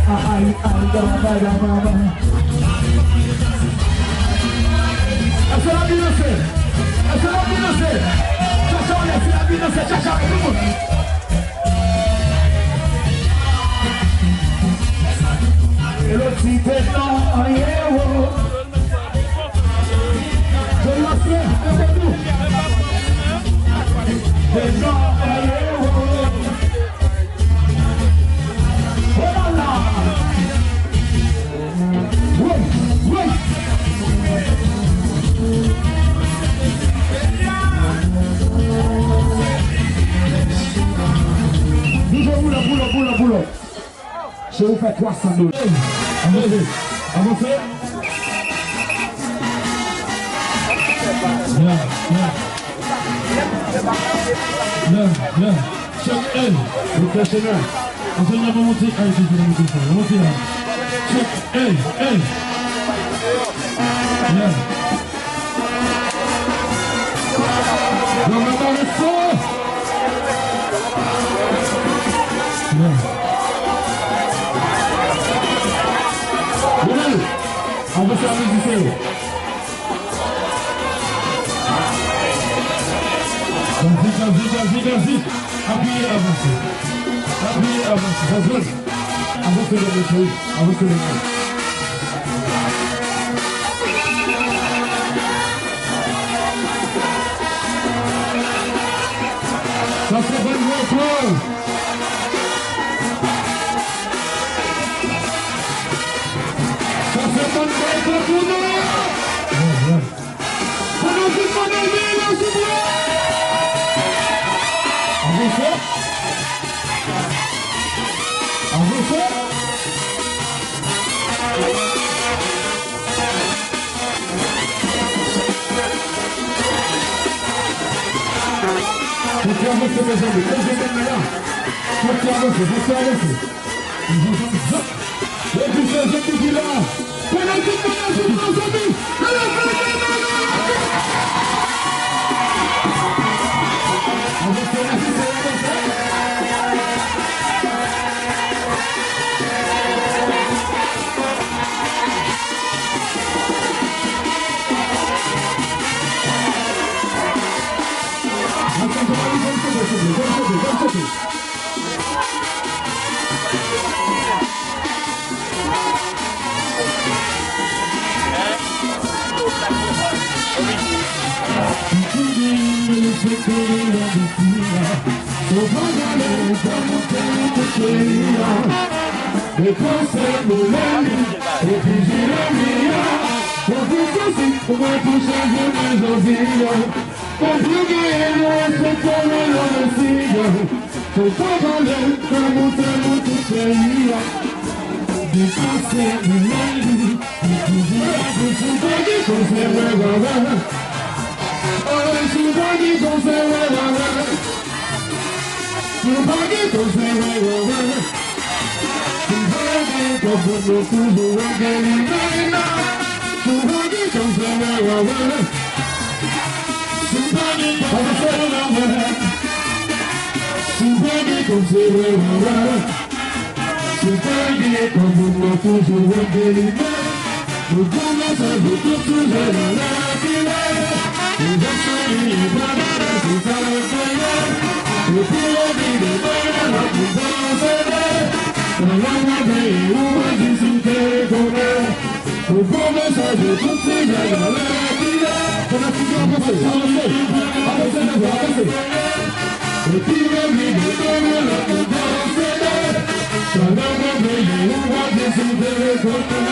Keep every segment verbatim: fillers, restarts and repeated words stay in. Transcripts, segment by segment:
Ay, ay, dada, dada, mama. Èske n ap danse? Èske n ap danse? Chacha anlè, èske n ap danse? Chacha anlè, tout moun. Eloti te nan anyen, wo. Te nan anyen, wo. Oh là là! Wi, wi. Toujou pull up, pull up, pull up, pull up. Cheri, ou fè twa san dola. Avanse, avanse. Yeah, yeah. Yeah, yeah. Check, hey. Professional. Ansenya ban mwen ti, ay, ti, ti, ti, ti, ti, ti, ti. Check, hey, hey. Yeah. Yo, mwen pa ret fò. Yeah. Ronald, avanse a mizisyen yo. Gazi, gazi, gazi, gazi. Apiye, avanse. Apiye, avanse. Gazi. Avanse, gazi, cheri. Avanse, gazi. Sa se bann gwo kò. Sa se bann gwo kò, tounen. Fanatik mande men yo, souple. Avanse. Avanse. Fòk yo avanse, mezanmi. Fòk yo avanse, fòk yo avanse. Epi se jèn ki la. Fanatik mwen, mezanmi. Depanse boulèt li, epi jere li a. Konfyans ou si ou mwen pou chanje mwen jodi a. Konprann genyen nou respekte mwen nan Mesi a. Fò pa pale, fè moute nou tout peyi a. Depanse boulèt li, epi jere li a. Sou pa gen konsèy mwen pa wè. Sou pa gen konsèy mwen pa wè. Si w pa gen konsèy, wè, wè, wè. Si w pa gen konsèy, nou toujou wè gen li nan. Si w pa gen konsèy, wè, wè, wè. Si w pa gen konsèy, wè, wè. Si w pa gen konsèy, wè, wè, wè. Si w pa gen konsèy, nou toujou wè gen li nan. Nou kòmanse pou tout sijè nan lavi a. Nou jwenn sou li, li pa bagay, se sa l fè yo. Epi yo vide bagay la pou panse de. Pandan w ap veye, ou pa di si w te konnen. Nou kòmanse pou tout sijè nan lavi a. Fanatik yo avanse, avanse, avanse, avanse. Epi yo vide bagay la pou panse de. Pandan w ap veye, ou pa di si w te konnen.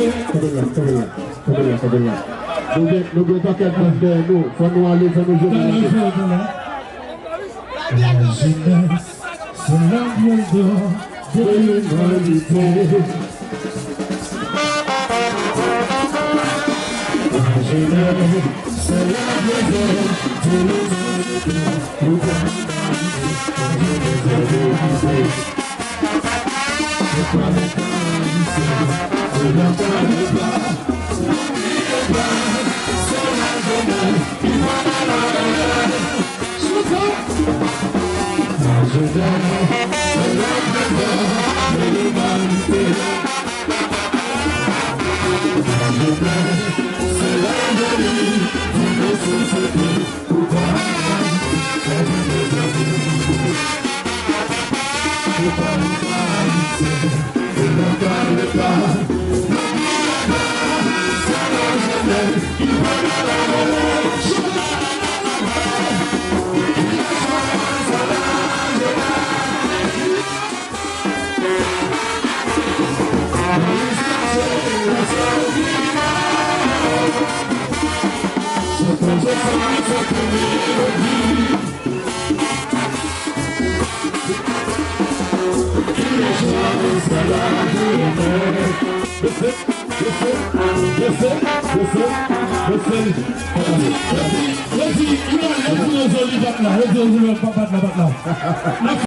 Kanpe la, kanpe la, kanpe la, kanpe la. Nou gen, nou gen pakèt moun dèyè nou. Fò nou ale, fò nou jwenn. Talè, talè, talè. Lajenès, se lagrandè de limanite. Lajenès, se lagrandè de limanite. Yo di, yo di, yo di, Rosalie pa t la, yo di, Rosalie pa t la, pa t la.